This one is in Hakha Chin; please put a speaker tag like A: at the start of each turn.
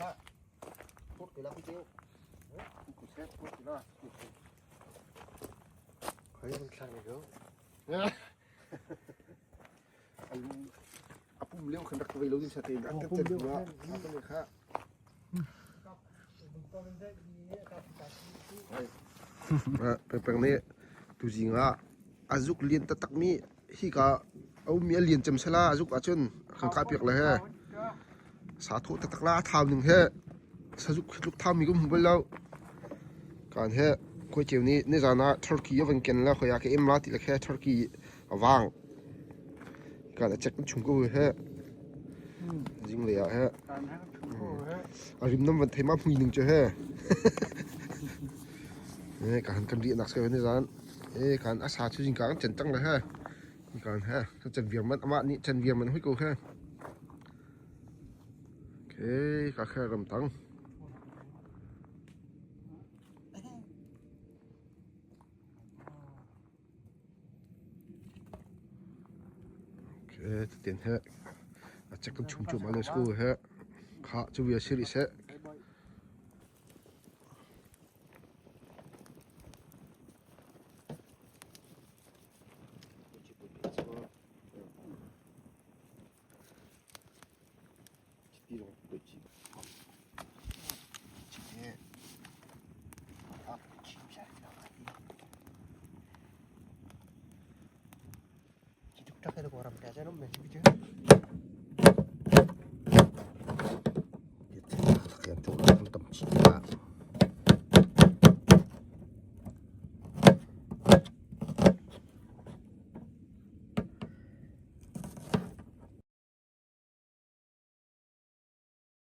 A: A pum lio khan rak vei lo ding satein a kan cen hnu ah kha Pengpeng nih tuzing ah a zuk lian taktak mi hika a ummi a lian cem sela a zuk ahcun kan kah piak le he sa thawh taktak la a thau ning he sazuk hi tluk thau mi ka hmu bal lo. Kan he khuai ceu nih nizan ah Turkey a van ken la khoi ah ka em la ti le khe Turkey a vang. Kan a cek chung ko he zinglei ah he a rim nam van thei ma hmui ning cu he kan kan riahnak se nizan e kan a sa chu zingka kan cen cang le he kan he cen viar man amah nih cen viar man hui ko he okay ka khe ram tang Cutin he a cek kan chum cuahmah lio si ko he. Khah cu bia si rih seh.